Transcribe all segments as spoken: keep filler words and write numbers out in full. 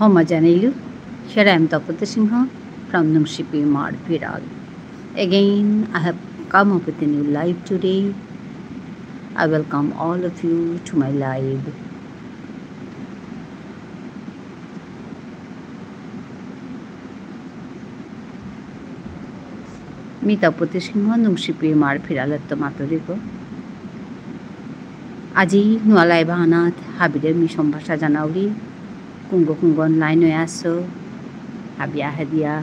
ক্ষমা জানাইলু। Here I am Tapati Singha from Nungshipi Imar Phiral. Again, I have come up with a new live today. I welcome all of you to my live. মি তপতী সিংহ, নুংশিপি ইমার ফিরালেত্ত মাতুরিগো। আজি নুয়া live আহানাত হাবিরে মি সম্ভাষা জানাউরি। কুঙ্গ কুঙ্গ online হয়ে আসো, হাবি আহে দিয়া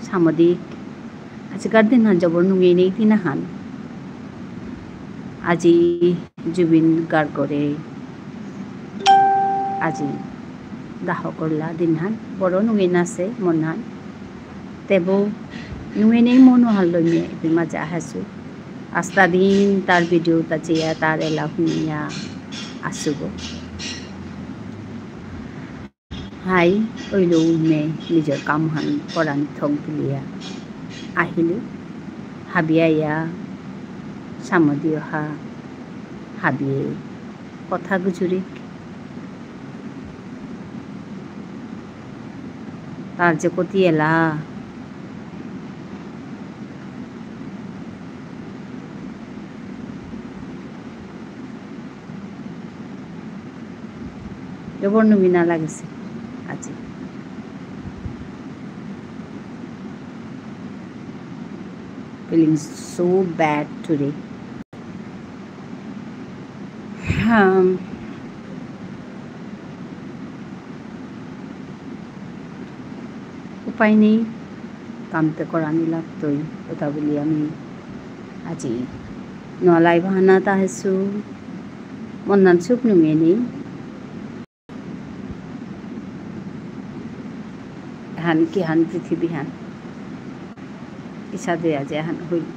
সামদিক। আজিকার দিন হান জবর নুঙে নেই দিন হান। আজি জুবিন গার্গরে আজি দাহ করলা দিন হান, বড় নুঙে নাসে মন হান। তেবো নুঙে নেই মন হান লইমে এপি মাজা হাসু। আস্তা দিন তার video তা চেয়া, তার এলা হুনিয়া আসুগো। হাই, ওইলো উমে নিজর কামহান করানি থক বুলিয়া আহিলু। হাবিয়া ইয়া সামদিও হা, হাবিয়ে কথা গুজুরিক। তার যে কতি এলা। জবর নুঙে না লাগেসে আজি। Feeling so bad today. হাম। উপায় নেই, কামতে করানি লাগতই। ওটা বলি আমি আজি নুয়া live আহানাত আহেসু। মন নান সুখ নুঙে নেই। হান কি হান পৃথিবী হান। ইসাদে আজ হান হইল।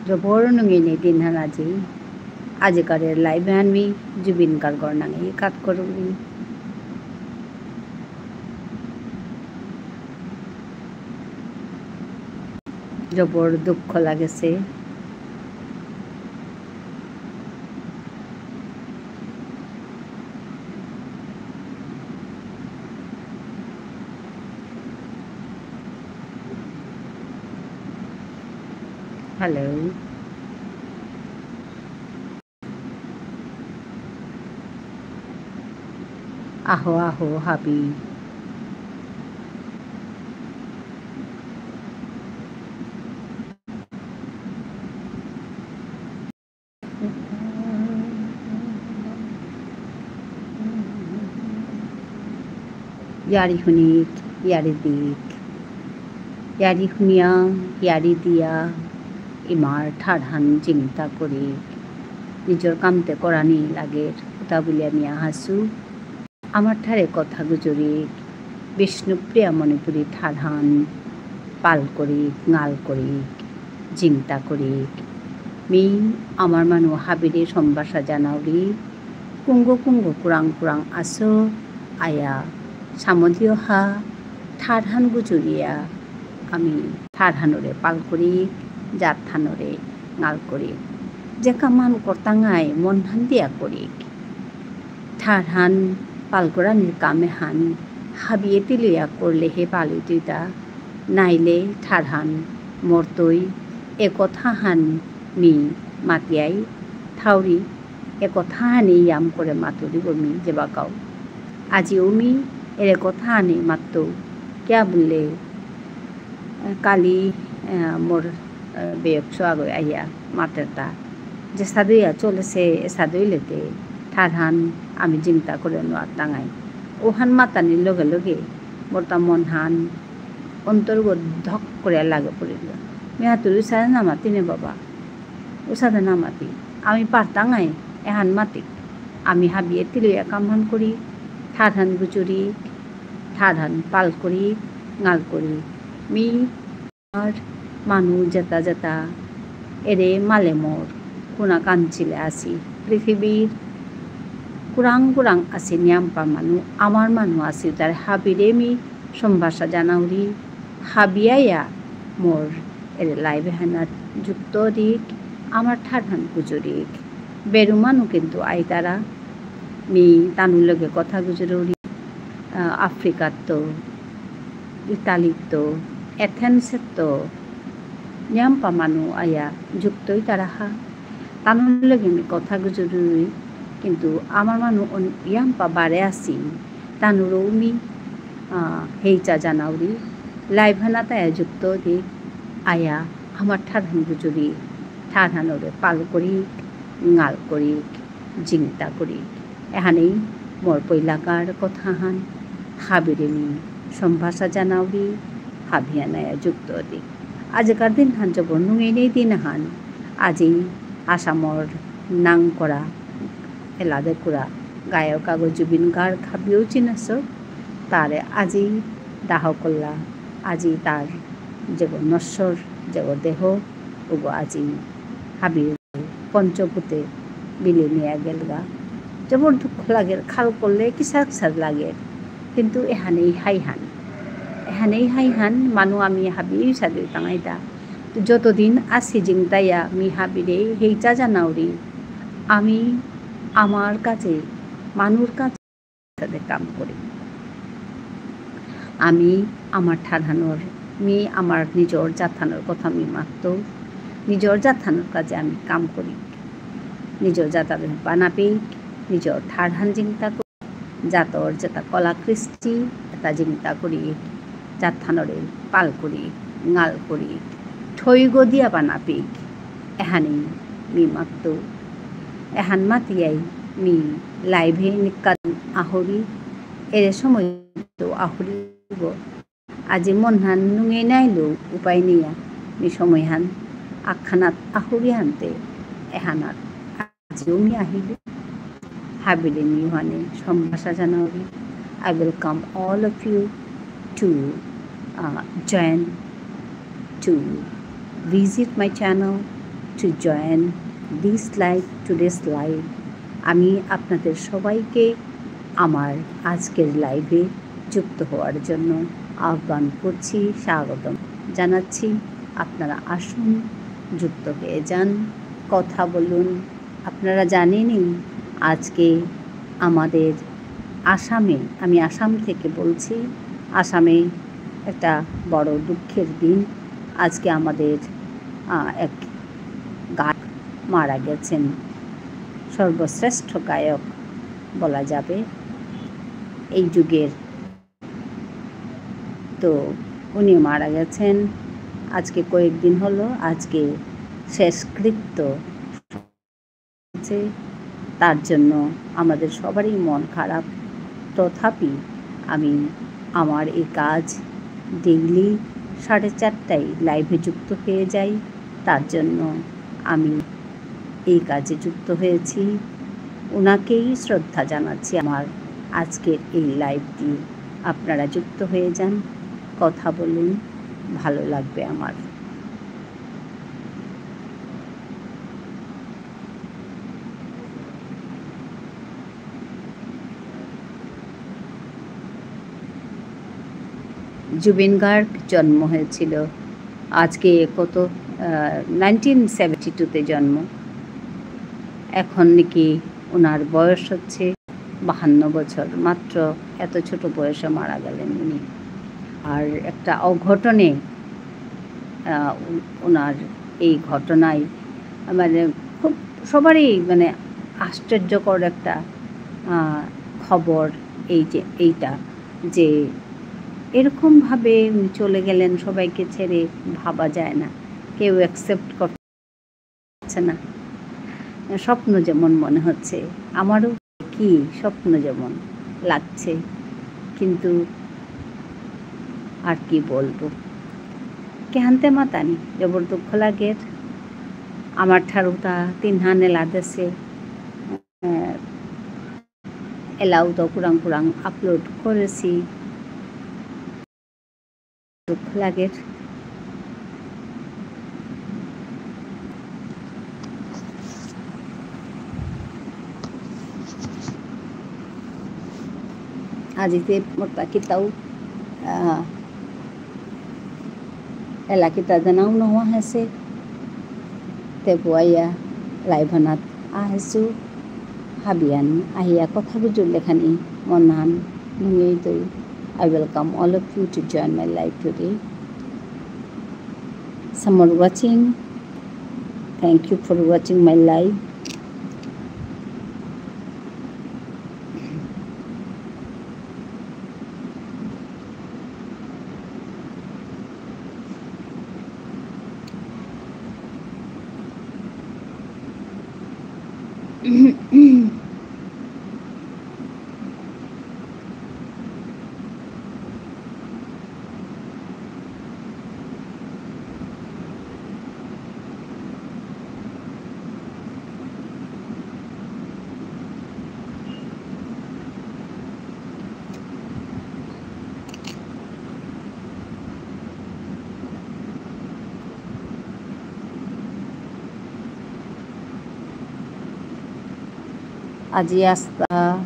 জবর নুঙে নেই দিন হান আজি। আজিকার live হান মি জুবিন গার্গর নাঙে কাত করুরি। জবর দুঃখ লাগেসে। Hello. আহো, আহো, হাবি। ইয়ারি হুনিক, ইয়ারি দিক। ইয়ারি হুনিয়া, ইয়ারি দিয়া, ইমার ঠারহান জিংতা করিক। নিজর কামতে করানি লাগের, উতা বুলিয়া মি আহাসু। আমার ঠারে কথা গুজরিক, বিষ্ণুপ্রিয়া মণিপুরী ঠারহান পাল করিক, ঙাল করিক, জিংতা করিক। মি আমার মানু হাবিরে সম্ভাষা জানাউরি, কুঙ্গ কুঙ্গ কুরাং কুরাং আসো, আয়া সামদিও হা, ঠারহান গুজরিয়া, আমি ঠারহানরে পাল করিক, জাতহানরে ঙাল করিক। যে কামহান করতাঙাই মনহান দিয়া করিক। ঠারহান পাল করানির কাম এহান হাবিয়ে তিলিয়া করলেহে পাল অইতইতা, নাইলে ঠারহান মরতই। এ কথাহান মি মাতিয়াই থাউরি, এ কথাহানি ইয়াম করে মাতুরিগো মি যেবাকাউ। আজিও মি এরে কথাহানি মাততৌ, কিয়া বুললে, কালি, আহ, মোর, আহ, বেয়ক সোয়াগই আইয়া মাতেরতা। যে সাদইয়া চলেসে, এ সাদইলেতে ঠারহান আমি জিংতা করে নোয়ারতাঙাই। ওহান মাতানির লগে লগে বর্তা মনহান অন্তরগ ধক করে লাগে পড়িল। মি হাতুরি উসাদে না মাতি নে বাবা, উসাদে না মাতি। আমি পারতাঙাই, এহান মাতি। আমি হাবিয়ে তিলয়া কামহান করি, ঠারহান গুজুরি, ঠারহান পাল করি, ঙাল করি। মি আর মানু যেতা যেতা এরে মালে মোর কুনা কাঞ্চিলে আসি। পৃথিবীর কুরাং কুরাং আসি নিয়াম্পা মানু, আমার মানু আসি, তার হাবিরে মি সম্ভাষা জানাউরি, হাবিয়ায়া মোর এরে live হানাত যুক্ত দিক, আমার ঠারহান গুজুরিক। বেরু মানু কিন্তু আইতারা, মি তানুর লগে কথা গুজুরুরি, আহ, আফ্রিকাত্ত, ইতালিত্ত, এথেন্সেত্ত, নিয়াম্পা মানু আয়া যুক্ত ইতারা হা। তানুর লগে মি কথা গুজুরুরি, কিন্তু আমার মানু অন-, ইয়াম্পা বারে আসি, তানুরও মি, আহ, হেইচা জানাউরি, live হানাত আয়া যুক্ত দি, আয়া আমার ঠারহান গুজুরি, ঠারহানরে পাল করি, ঙাল করি, জিংতা করি। এহানেই মোর পৈলাকার কথাহান, হাবিরে মি সম্ভাষা জানাউরি, হাবিয়ান আয়া যুক্ত দি। আজিকার দিনহান জবর নুঙেইনেই দিনহান, আজি আসামর নাঙ করা এলা দেকুরা গায়ক আগ জুবিন গার্গ হাবিও চিনেসো, তারে আজি দাহ করলা, আজি তার যেগো নশ্বর, যেগো দেহ, উগো আজি হাবি পঞ্চভূতে বিলীন হইয়া গেলগা। জবর দুঃখ লাগের, খাল করলে কিসার কিসার লাগের, কিন্তু এহানেই হাইহান, এহানেই হাইহান, মানু আমি হাবি সাদে তাঙাইতা। তো যতদিন আসি জিংতাইয়া মি হাবিরে হেইচা জানাউরি, আমি আমার কাছে, মানুর কাছে তাদের কাম করি। আমি আমার ঠারহানর, মি আমার নিজর জাতহানর কথা মি মাততো, নিজর জাতহানর কাজে আমি কাম করি। নিজর জাতহানর বানাপি, নিজর ঠারহান জিংতা করি, জাতর যেতা কলা কৃষ্টি, এতা জিংতা করি, জাতহানরে পাল করি, ঙাল করি, ঠৈগ দিয়া বানাপিক, এহানি মি মাততো। এহান মাতিয়াই মি live এ নিকাত আহুরি, এরে সময় তো আহুরিব। আজি মনহান নুঙে নাইলো উপায় নিয়া, মি সময়হান আখানাত আহুরি হানতে এহানাত। আজিও মি আহিলু। হাবিরে মি ওহানে সম্ভাষা জানাউরি। I welcome all of you to, uh, join, to visit my channel, to join this live, today's live. আমি আপনাদের সবাইকে আমার আজকের live এ যুক্ত হওয়ার জন্য আহ্বান করছি, স্বাগতম জানাচ্ছি। আপনারা আসুন, যুক্ত হয়ে যান, কথা বলুন। আপনারা জানেনই, আজকে আমাদের আসামে, আমি আসাম থেকে বলছি, আসামে একটা বড় দুঃখের দিন। আজকে আমাদের, আহ, এক গায়ক মারা গেছেন, সর্বশ্রেষ্ঠ গায়ক বলা যাবে এই যুগের। তো উনি মারা গেছেন, আজকে কয়েকদিন হলো, আজকে শেষকৃত্য হয়েছে। তার জন্য আমাদের সবারই মন খারাপ। তথাপি আমি আমার এই কাজ daily সাড়ে চারটায় live এ যুক্ত হয়ে যাই। তার জন্য আমি এই কাজে যুক্ত হয়েছি। ওনাকেই শ্রদ্ধা জানাচ্ছি আমার আজকের এই live দিয়ে। আপনারা যুক্ত হয়ে যান, কথা বলুন, ভালো লাগবে আমার। জুবিন গার্গ জন্ম হয়েছিল আজকে কত, আহ, nineteen seventy two তে জন্ম। এখন নাকি ওনার বয়স হচ্ছে বাহান্ন বছর, মাত্র এত ছোট বয়সে মারা গেলেন উনি। আর একটা অঘটনে, আহ, উ-, ওনার এই ঘটনায় মানে খুব সবারই মানে আশ্চর্যকর একটা, আহ, খবর এই যে এইটা, যে এরকমভাবে উনি চলে গেলেন সবাইকে ছেড়ে, ভাবা যায় না, কেউ accept করতে পারছে না। স্বপ্ন যেমন মনে হচ্ছে, আমারও কি স্বপ্ন যেমন লাগছে, কিন্তু আর কি বলবো? কিহানতে মাতানি, জবর দুঃখ লাগের। আমার ঠারুতা তিনহান এলা দেসে, আহ, এলাও তো কুরাং কুরাং upload করেসি। দুঃখ লাগের। আজিতে মোরতা কিতাও, আহ, এলা কিতা জানাও নোয়া হেসে। তে বুয়াইয়া live হানাত আহেসু। হাবিয়ান আহিয়া কথা গুজুর লেখানি মনান নুঙেই তৈ। I welcome all of you to join my live today. Some are watching. Thank you for watching my live. আজি আস্তা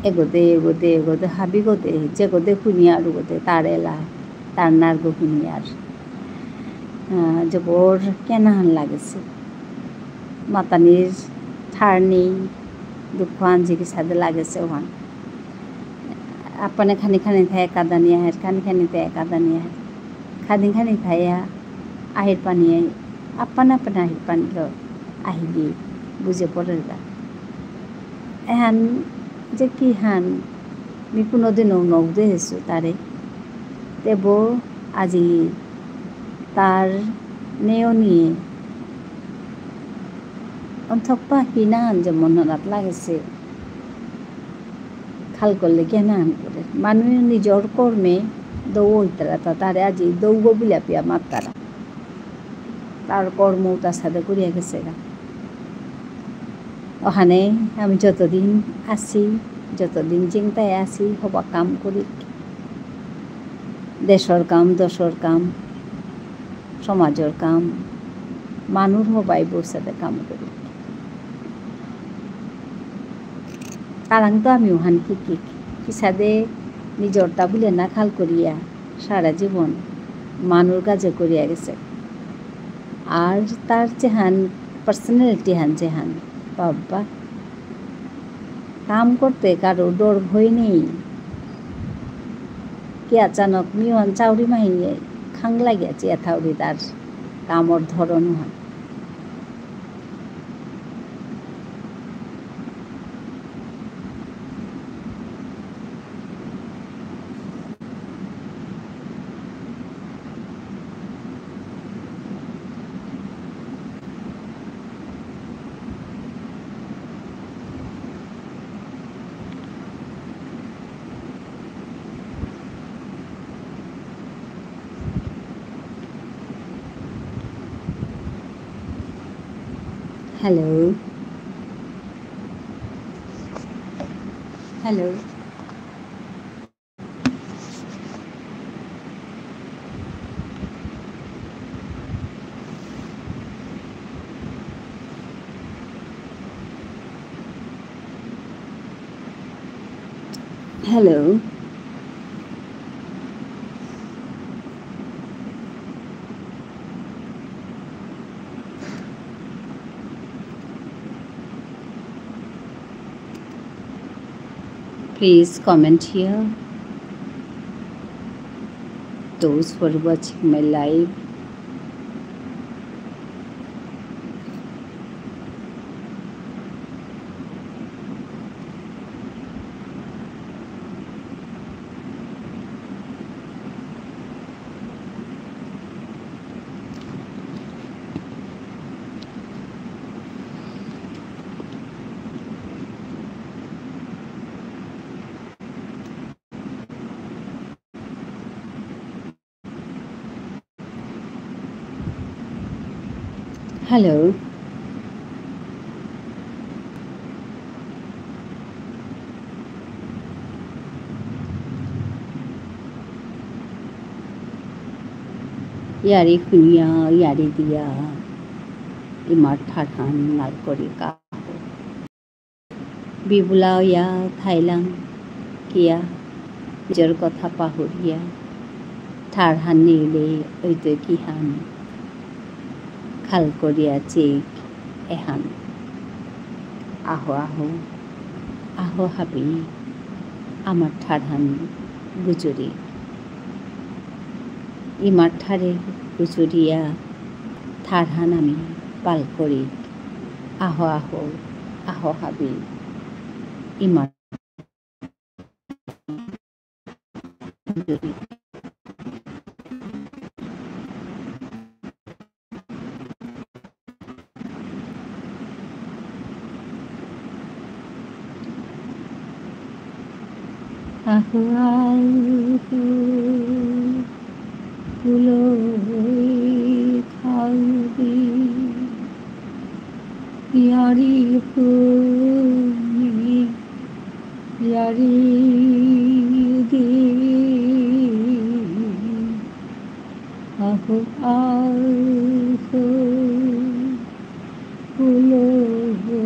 এগোদে, এগোদে, এগোদে, হাবি গদে, যে গদে হুনিয়ার গদে, তার এলা, তার নার গো হুনিয়ার। আহ, জবর কেনাহান লাগেসে। মাতানির ঠার নেই, দুঃখ আনজি কিসাদে লাগেসে ওহান। আপানে খানি খানি থায় কাদানি আহের, খানি খানি থায় কাদানি আহের। খানি খানি থায়া আহির পানি আই, আপান আপান আহির পানি লো আহিলি বুঝে পড়ের গা। এহান যে কিহান, মি কোনোদিনও নৌ দেহেসু তারে। তেবো আজি তার নেয়নি অন্থকপা হিনাহান যে মনহানাত লাগেসে। খাল করলে কেনাহান করে। মানু নিজর কর্মে দৌ হইতারা, তা তারে আজি দৌগ বুলিয়া পিয়া মাতারা। তার কর্ম তার সাথে করিয়া গেসেগা। ওহানে আমি যতদিন আসি, যতদিন জিংতায় আসি, হবা কাম করি। দেশর কাম, দশর কাম, সমাজর কাম, মানুর হবাই বসাদে কাম করি। তারাং তো আমি ওহান হিকিক। কিসাদে নিজরতা বুলে না খাল করিয়া, সারা জীবন মানুর কাজে করিয়া গেসে। আর তার যেহান, personality হান যেহান, বাবা, কাম করতে কারো ডর ভয় নেই। কি আচানক মিওয়ান চাউরি মাহিয়ে খাং লাগিয়া চিয়া থাউরি তার কামর ধরন হান। Hello. Hello. Hello. Please comment here. Those who are watching my live, Hello. ইয়ারি হুনিয়া, ইয়ারি দিয়া, ইমার ঠারহান নাল করি কা। বিবুলা ইয়া থাইলাং কিয়া, নিজর কথা পাহুরিয়া, ঠারহান নিলে ওইতে কিহান, খাল করিয়া চেক এহান। আহো আহো, আহো হাবি, আমার ঠারহান গুজুরি। ইমার ঠারে গুজুরিয়া ঠারহান আমি পাল করি। আহো আহো, আহো হাবি, ইমার আহো আহো, পুলই খালবি, ইয়ারি হুনি, ইয়ারি দি। আহো আহো, পুলই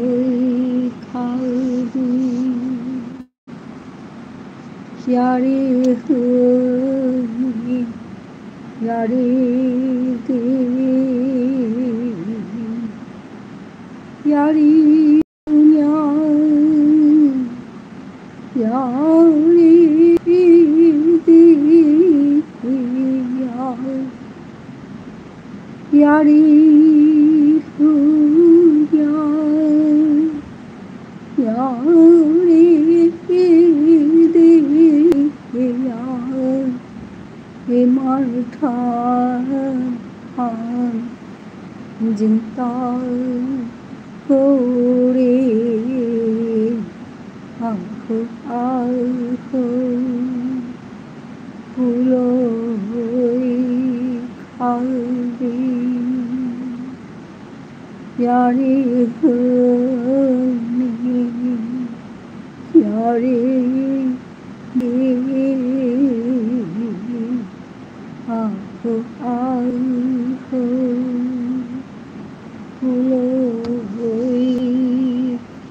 খালবি, ইয়ারি হুনি, ইয়ারি দি, ইয়ারি ইমার ঠারহান জিংতা করি। আহো আহো, পুলই খালবি, ইয়ারি হুনি, ইয়ারি দি। আহো আহো, পুলই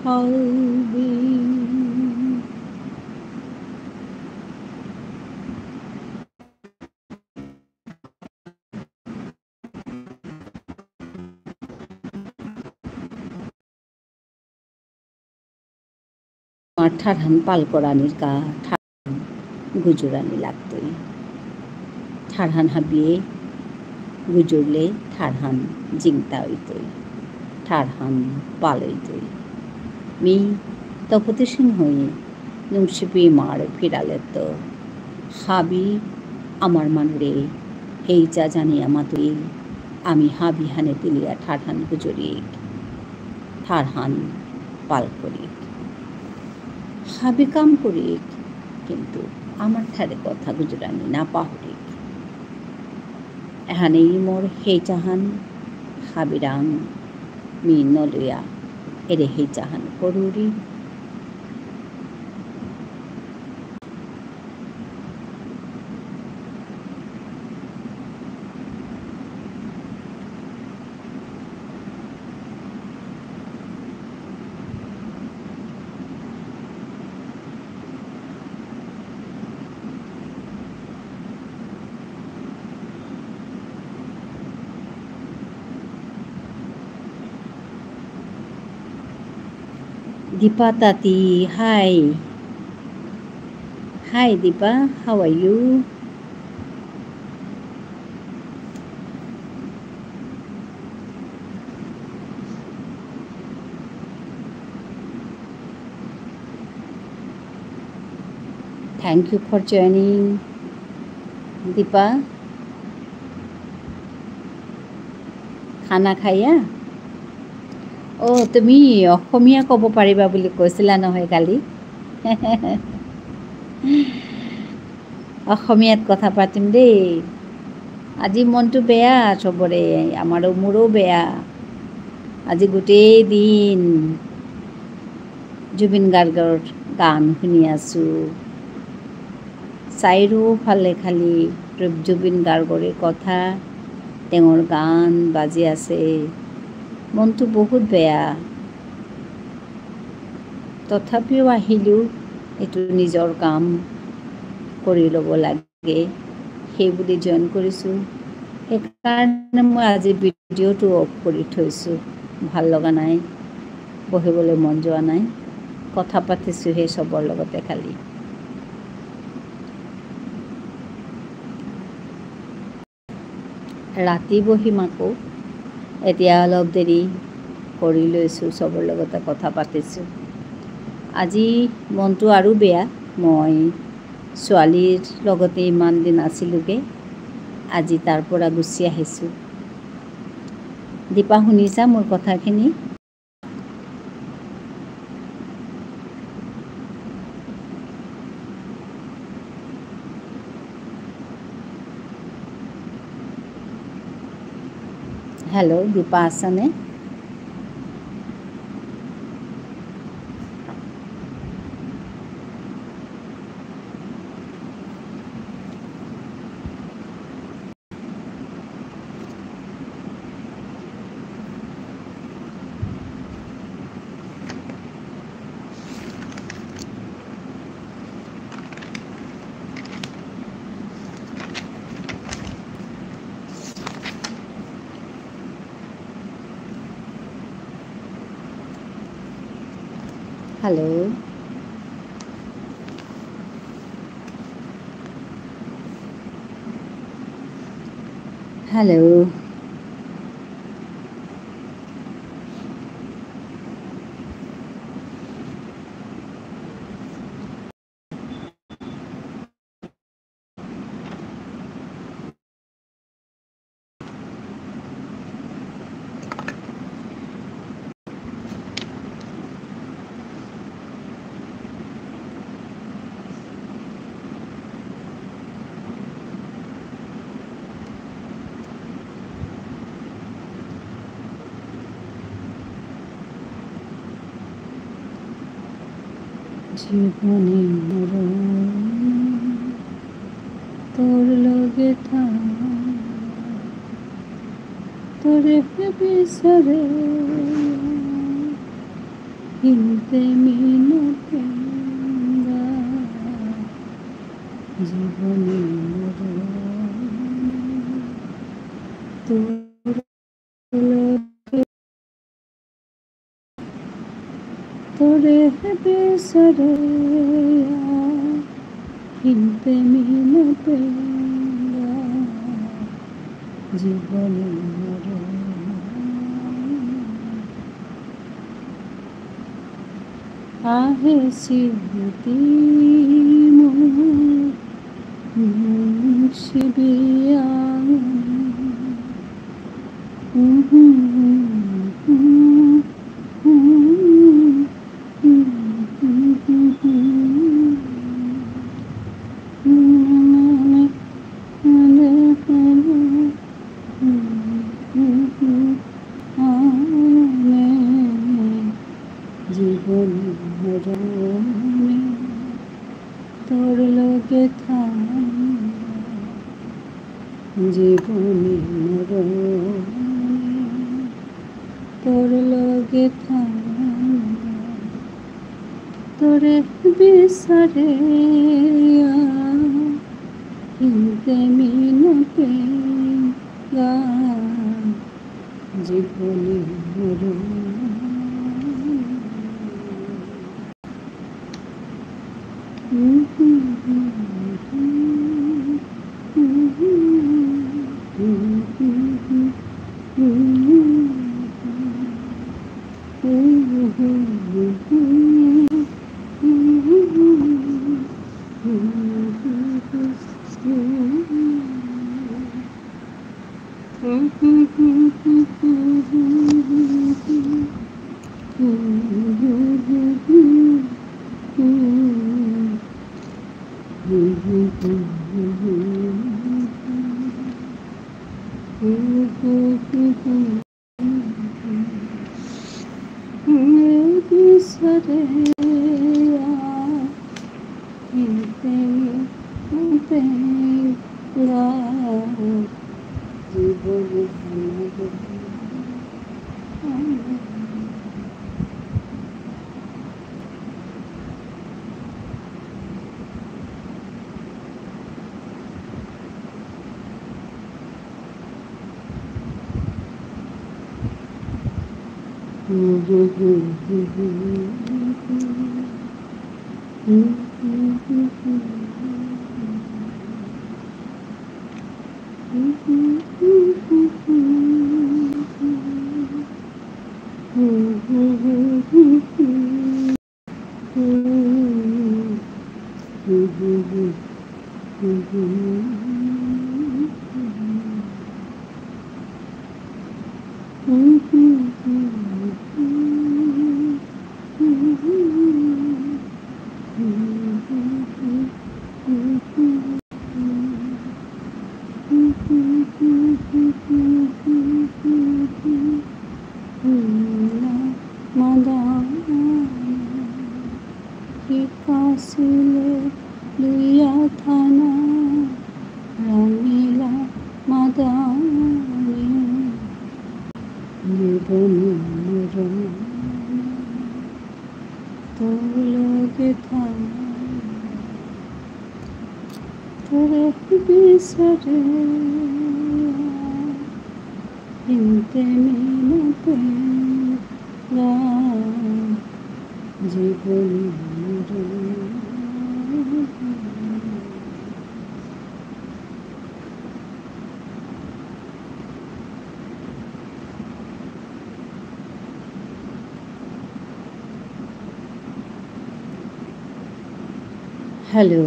খালবি। আমার ঠারহান পাল করানির কা ঠারহান গুজুরানি লাগতই। ঠারহান হাবিয়ে গুজুরলে ঠারহান জিংতা অইতই, ঠারহান পাল অইতই। মি তপতি সিংহই নুংশিপি ইমার ফিরালেত্ত হাবি আমার মানুরে হেইচা জানিয়া মাতুরি। আমি হাবিহানে তিলিয়া ঠারহান গুজুরিক, ঠারহান পাল করিক। হাবি কাম করিক, কিন্তু আমার ঠারে কথা গুজুরানি না পাহুরিক। এহানেই মোর হেইচাহান। হাবিরাং মি নলুয়া এরে হেইচাহান করুরি। দীপা তাঁতি, hi. Hi, Deepa, how are you? Thank you for joining, Deepa. খানা খাইয়া? অ, তুমি অসমীয়া ক'ব পাৰিবা বুলি কৈছিলা নহয় কালি? অসমীয়াত কথা পাতিম দেই। আজি মনটো বেয়া চবৰে, আমাৰো, মোৰো বেয়া। আজি গোটেই দিন জুবিন গাৰ্গৰ গান শুনি আছো। চাৰিওফালে খালি জুবিন গাৰ্গৰে কথা, তেওঁৰ গান বাজি আছে। মনটো বহুত বেয়া। তথাপিও আহিলো, এইটো নিজৰ কাম কৰি ল'ব লাগে। লাগে, সেইবুলি জইন কৰিছো। সেইকাৰণে মই আজি ভিডিঅ'টো অফ কৰি থৈছো। ভাল লগা নাই, বহিবলৈ মন যোৱা নাই। কথা পাতিছো সেই চবৰ লগতে খালি। ৰাতি বহিম আকৌ। এতিয়া অলপ দেৰি কৰি লৈছো, চবৰ লগতে কথা পাতিছো। আজি মনটো আৰু বেয়া। মই ছোৱালীৰ লগতে ইমান দিন আছিলোগে, আজি তাৰ পৰা গুচি আহিছো। দীপা, শুনিছা মোৰ কথাখিনি? হেল্ল', দীপা আছানে? Hello. Hello. জীবনে মরণ তোর লগে থাকা, তোরে বিচারে হিনতে মিনতে গা। জীবনে মরণ তোর তোরে বিচারে হিনতে মিনতে গা। জীবনে মরণ আহে স্মৃতি মুখ শিবিয়া। জীবন মরণে তোর লগে থাকা, জীবনে মরণে তোর লগে থাকা, তোরে বিচারে হিনতে মিনতে গা। জীবনে মরণ তেয়া, ইন্তে মি মাতেঙ্গা, জীবনে হামারে। মাদানে কি কাসিলে লুইয়া থানা, রাঙিলা মাদানে জীবন মরণ। তোর লগে থানা, তোরে বিসরে, ইন্তে মি মাতেঙ্গা, জীবন মরণ। Hello.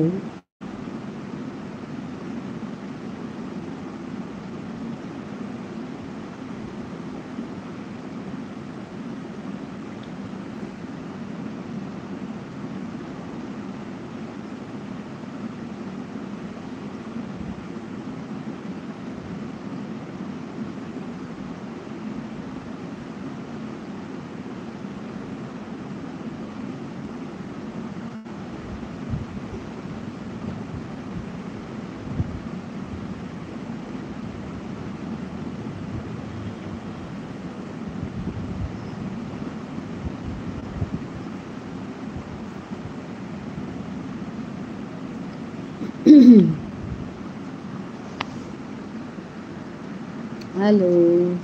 Hello.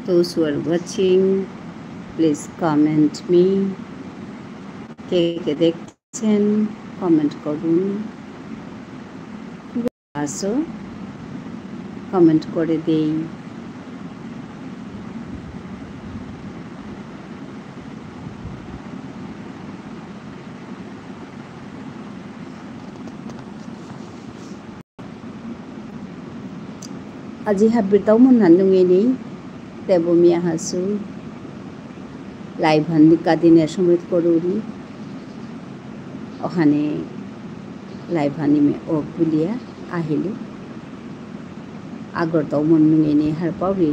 Those who are watching, please comment me. কে কে দেখছেন, comment করুন। আসো, comment করে দেই। আজি হাবিরতাও মন হান নুঙেনি, তেবো মি আহাসু। Live হান দিকা দিনে সময় করুরি। অহানে live হানি মি ও বুলিয়া আহিলু। আগরতাও মন নুঙেনি হারপাউরি।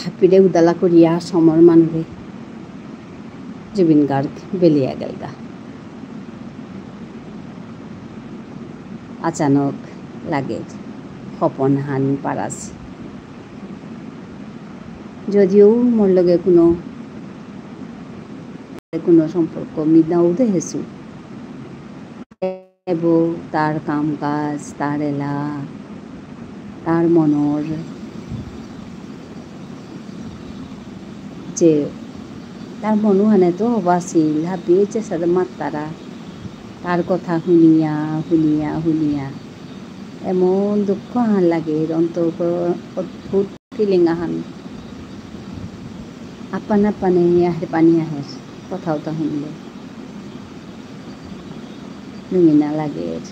হাবিরে উদালা করিয়া সমর মানুরে জুবিন গার্গ বেলিয়া গেলগা। আচানক লাগে, হপন হান পারাসি। যদিও মোর লগে কোনো কোনো সম্পর্ক মি নাও দেহেসু। এব তার কাম কাজ, তার এলা, তার মনর যে তার মনহানে তো হবাসিল, হাবিয়ে যে সাথে মাত্তারা, তার কথা হুনিয়া, হুনিয়া, হুনিয়া, এমন দুঃখ আহান লাগে, অন্তর অদ্ভুত feeling আহান। আপান আপানে আহের পানি আহের, কথা উতা হুনলে। নুঙি না লাগের।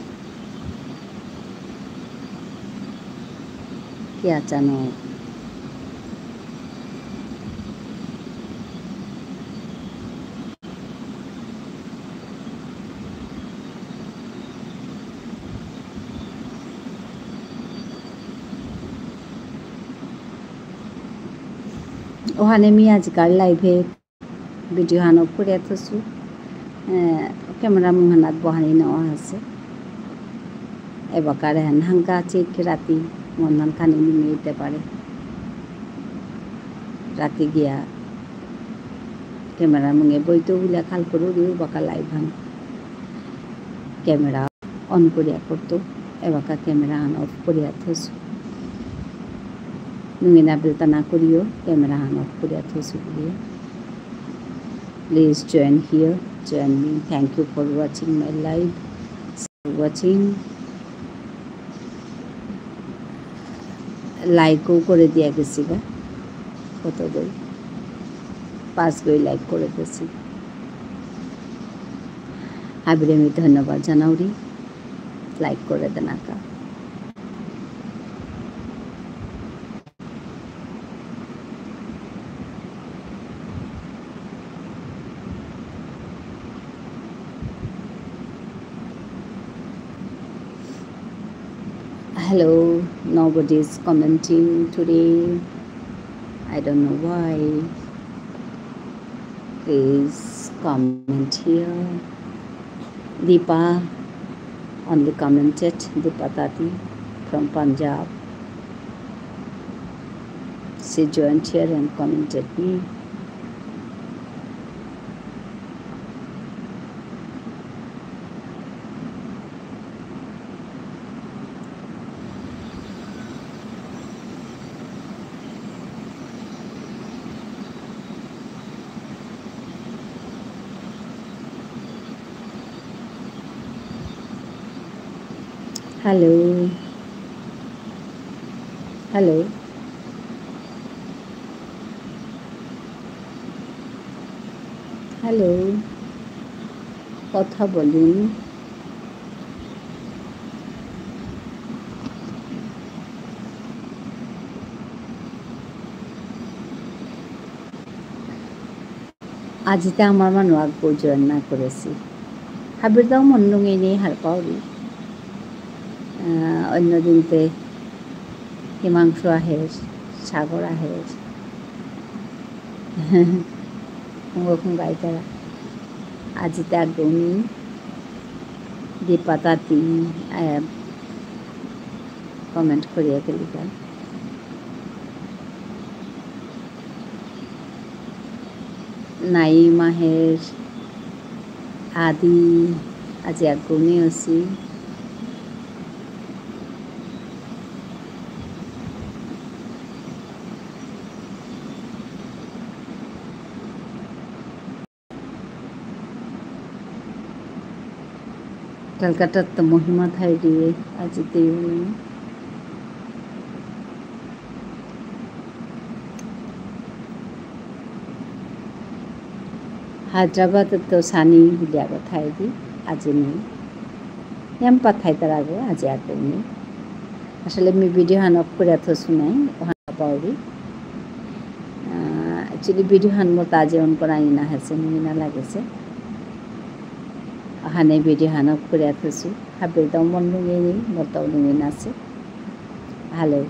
কি আচানক। ওহানে মি আজিকার live এ video হান off করিয়া থসু। এ, camera মুহানাত বহানি নেওয়া আছে। এবাকার এহান হাঙ্কা চিক রাতি মন্দান খানি নিমিতে পারে। রাতি গিয়া camera মুঙে বইতো বুলিয়া খাল করু দিও বাকা live হান। Camera on করিয়া করতো, এবাকা camera হান off করিয়া থসু। নুঙে না বিলতা না করিও, camera হান off করিয়া থসু বুলিয়া। Please join here, join me. Thank you for watching my live. Watching. Like ও করে দিয়া গেছি গা। কত গই? পাঁচ গই like করে গেছি। হাবিরে আমি ধন্যবাদ জানাউরি। Like করে দেনাকা। Hello, nobody is commenting today. I don't know why. Please comment here. Deepa only commented, Deepa Tati from Punjab. She joined here and commented me. Hello. Hello. Hello. কথা বলুন। আজিতে আমার মানু আগো join না করেসি। হাবিরদাও মন লুঙে নেই হারপাউরি। আহ, অন্য দিনতে হিমাংশু আহের, সাগর আহের। কুঙ্গ কুঙ্গ আইতারা। আজিতে আগো মি দীপা তাতি, আহ, comment করিয়া গেলিগা। নাইম আহের, আদি, আজি আগুনে অসি। কলকাতাত তো মহিমা থাইরি আজিতে ইভিনিং। হায়দ্রাবাদ তো সানি বুলিয়া থাইরি আজি নেই। ইয়াম্পা থাইতারা গো আজি আগো নেই। আসলে মি video হান off করিয়া থসু নাই, ওহান পাউরি। আহ, actually video হান মোর তাজে on করানি না হেসে, নুঙি না লাগেসে। আহানে video হান off করিয়া থসু। হাবিরদাও মন লুঙে নেই, মোরতাও লুঙে নাসে। Hello.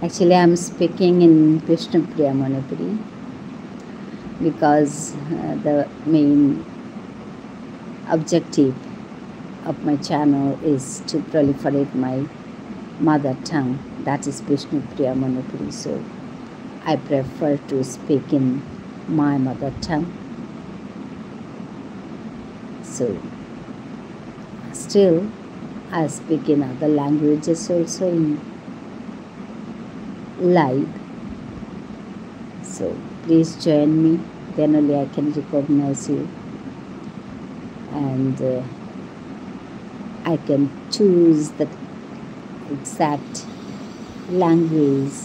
Actually, I'm speaking in Bishnupriya Manipuri because, uh, the main objective of my channel is to proliferate my mother tongue, that is Bishnupriya Manipuri. So I prefer to speak in my mother tongue. So, still, I speak in other languages also in live. So, please join me, then only I can recognize you. And, uh, I can choose the exact language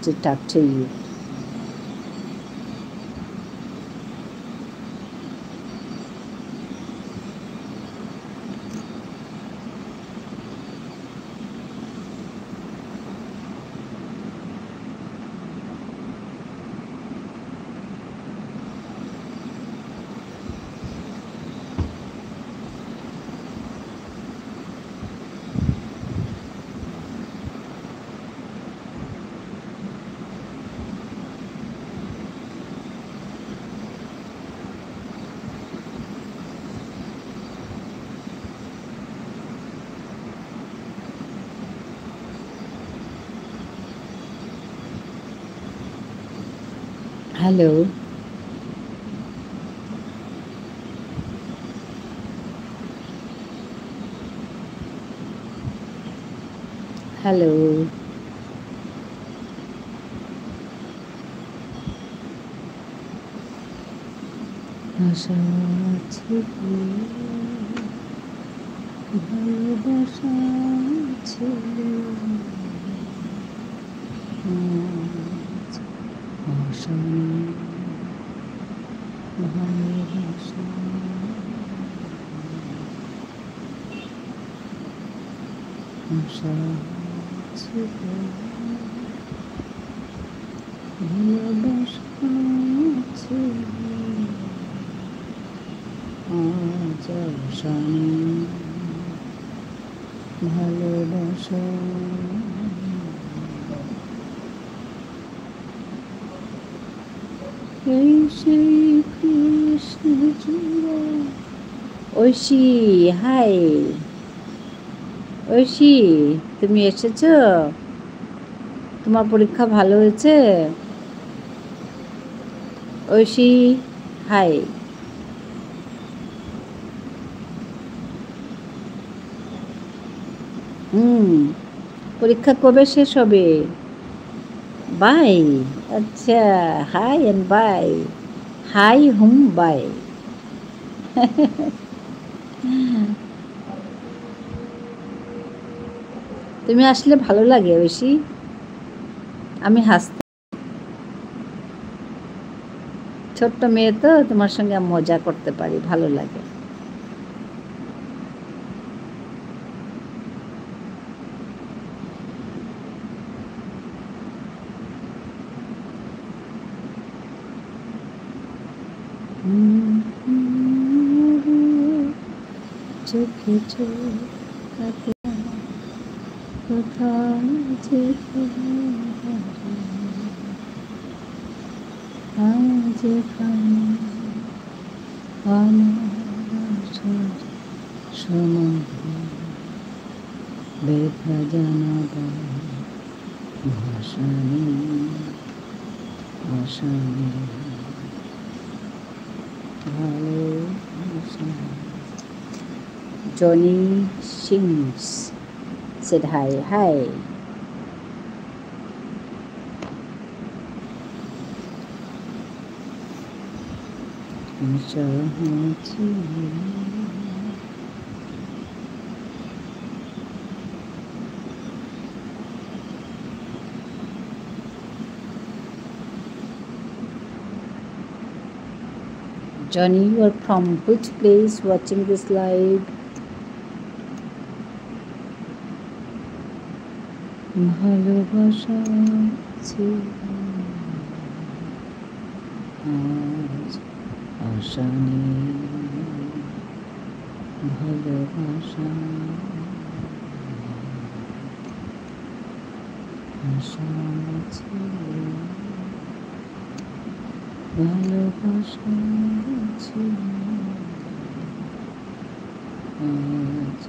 to talk to you. Hello. Hello. আশা ছিল, ভালোবাসা ছিল, আজ আশা নেই, ভালোবাসা নেই। আশা ছিল, ভালোবাসা ছিল, আজ আশা নেই, ভালোবাসা নেই। এই সেই কৃষ্ণচূড়া। ঐশী, হাই। ঐশী, তুমি এসেছো? তোমার পরীক্ষা ভালো হয়েছে? ঐশী, হাই। হুম, পরীক্ষা কবে শেষ হবে? Bye। আচ্ছা, hi and bye। Hi, হুম, bye। তুমি আসলে ভালো লাগে, ঐশী। আমি হাসতে, ছোট্ট মেয়ে তো, তোমার সঙ্গে আমি মজা করতে পারি, ভালো লাগে। চোখে চোখ রাখলাম, কোথায় যে তুমি হারিয়ে। আজ এখানে আমার আশার সমাধান, ব্যথা জানাবার ভাষা নেই, ভাষা নেই। ভালোবাসা। Johnny Sings said hi, hi. Johnny, you are from which place watching this live? ভালোবাসা ছিল, আজ আশা নেই। ভালোবাসা, আশা ছিল, ভালোবাসা ছিল, আজ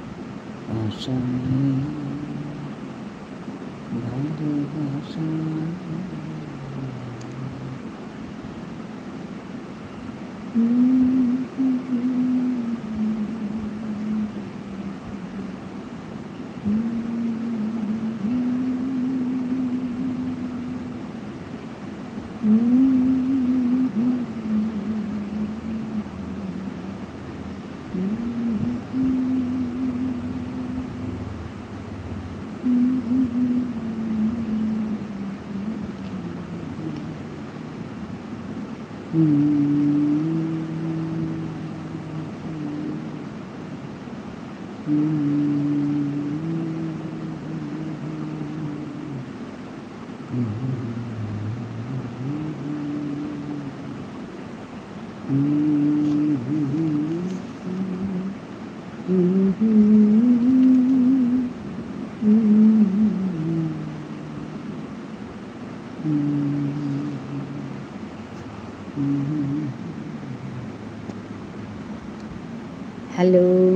আশা নেই। Hello.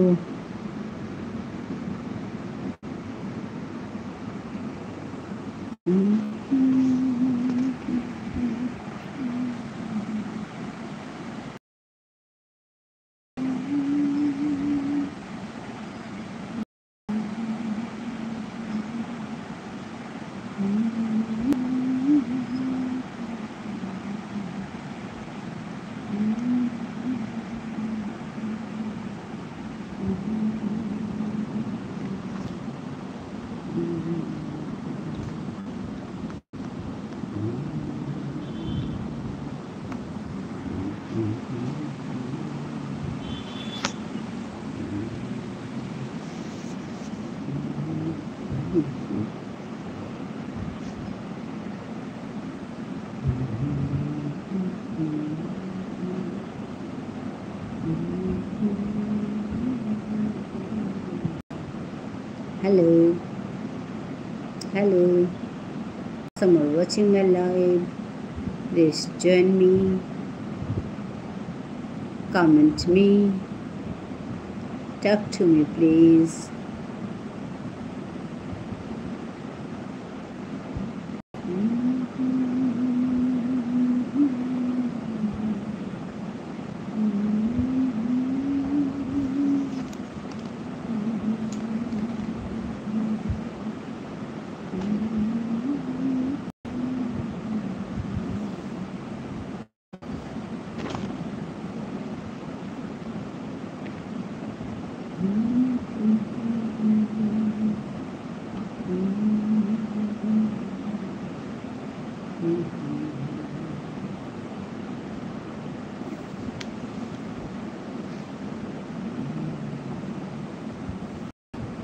Hello. Hello. Some are watching my live. Please join me. Comment me. Talk to me, please.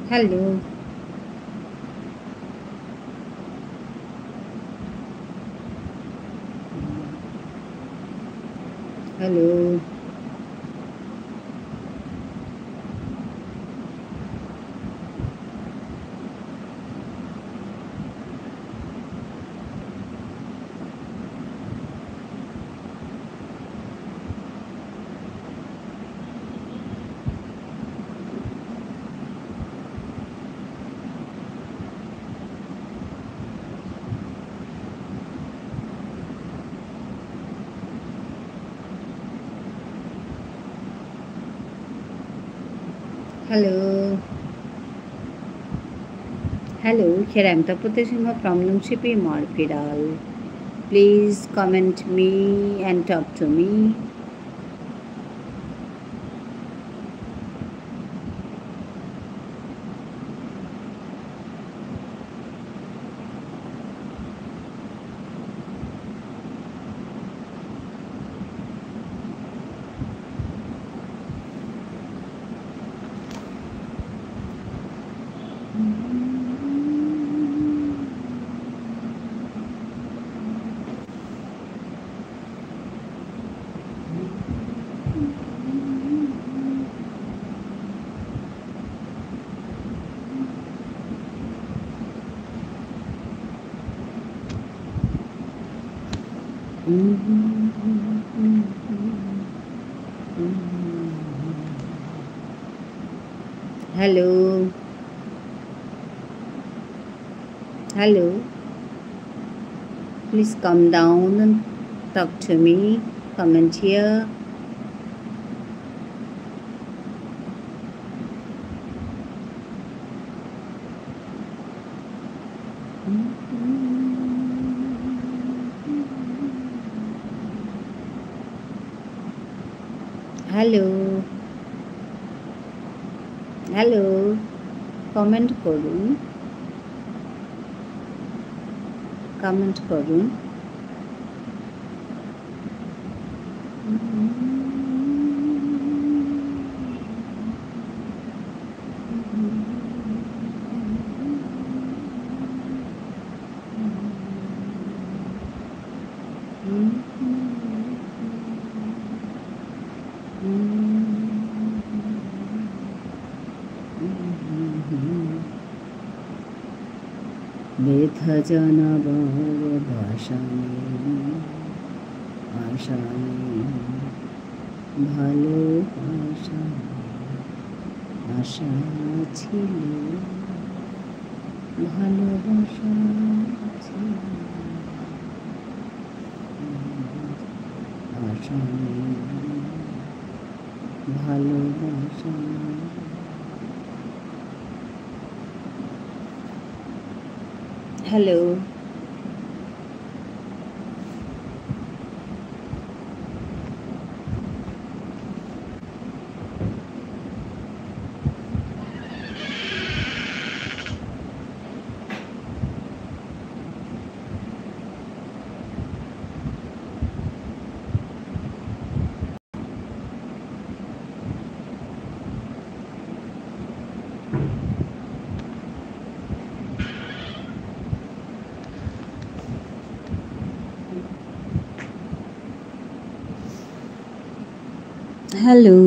Hello. Hello. Hello. Hello, here I am Tapati Singha from Nungshipi Marpiral. Please comment me and talk to me. Hello. Hello. Please come down and talk to me. Comment here. Hello. Hello. Comment করুন। Comment করুন। ব্যথা জানাবার ভাষা নেই, আশা নেই, ভালোবাসা, আশা ছিল, ভালোবাসা ছিল, আশা নেই, ভালোবাসা। Hello. Hello.